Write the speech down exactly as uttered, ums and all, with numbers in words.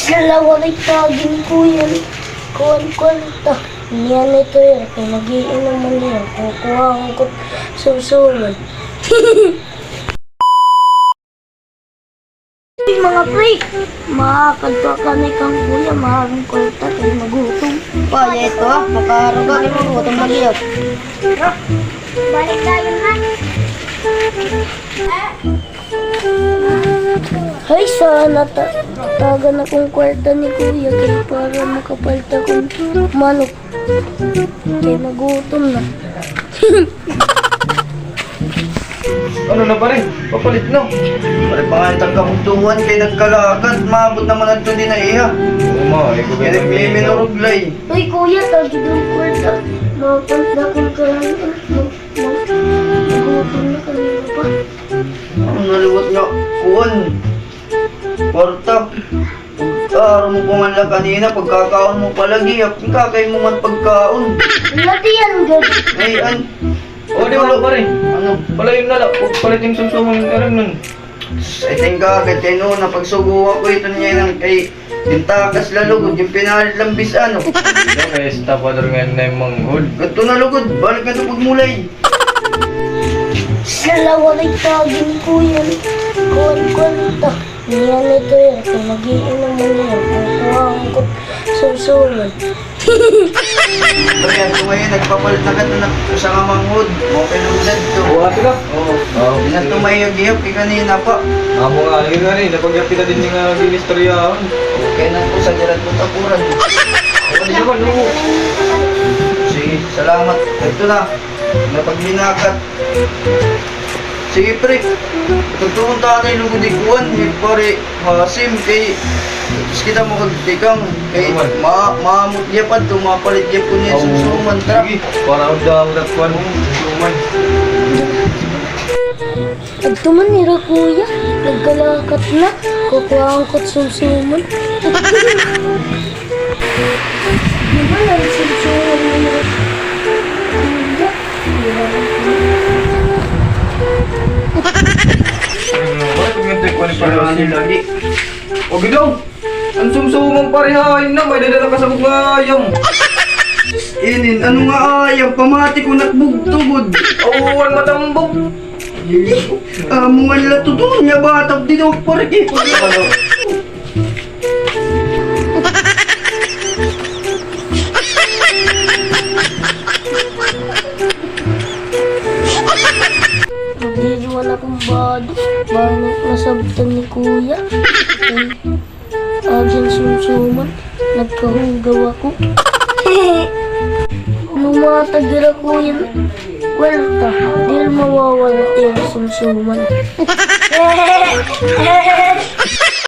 Hala, waray ka gin kuya. Kuan kwarta. Niyan ito, eh, kay mag-iinom man niya. Kukuhaan ko sumsuman. Uy, mga pre, makakadto kami kan kuya, maharong kwarta kay magutom. Pa, ya ito, ah, makaruga kay magutom na gihap. Balik tayo, ha? Hay, sana ta-, tagan akon kwarta ni kuya kay para makapalit akon manok. Kay magutom na. Ano na, pare? Papalit na. Pare, pangalit an kabugtuan kay nagkalakat. Maabot naman adto dinhi, ha. Oo, ma, ikaw. Kay nagmiminuruglay. Uy, kuya, tagi daw kwarta. Mapalit na akon kwarta. Mag-, mag-, magutom na kanina pa. Ano na liwat nga kuan? Kwarta. Aram mo pa man la kanina, pagkakaon mo pa la gihap, kakay mo man pagkaon. Lati yan, gad. Ay, an-, o, di ba, pare? Ano? Palayon na la, palit hin sumsuman, aram nun. Ay, tingka, gad kay no, napagsugo ako ito niya nang kay gintakas la lugod, yung pinalit lang bis, ano. Kay estapador nga na yung manghod. Gadto na lugod, balik na ito pagmulay. Hala, waray ka gin kuya. Kuan, kuan ta. Niyan ito, eh, kay mag-iinom man niya. Kukuhaan ko sumsuman. Pre, adto ngayon, nagpapalit na ka na usa nga manghod. Okay lang sad to. Oo, ato na. Oo. Oo. Inadto mayo gihap kay kanina pa. Amo nga, yun nga rin, napagyap kita din nga ginistoryahon. Okay na po, sa dirat ko tapuran. Ano naman, oo. Sige, salamat. Ito na. Napaglinakat. Sige, pre. Tugtuon ta anay lugod ikuan, ni pare Hasim, kay tapos kita makagtikang. Kay ma-, maamot niya pa ito, mapalit niya po niya sumsuman. Tara. Sige, para ako daw nagkuan mo, sumsuman. Adto man nira kuya, nagkalakat na, kukuhaan ko sumsuman. Di ba nagsusuwal nira kuya? Bakit nagtay ko ni Parang Hasim? Lagi. O, gidaw! An sumsuman, pare, hain na, may dadala ka sa mga ayam. Inin, ano nga ayam? Pamati ko nakbugtugod. Oo, an matambok. Amo nga nila tutuon nga bata, di daw pare. Nagdiriwan akong bado. Bangin nasabtan ni Kuya. Akin sumsuman, nagkahugaw ako. Lumatag ira ko hin kwarta, diri mawawala it ira sumsuman.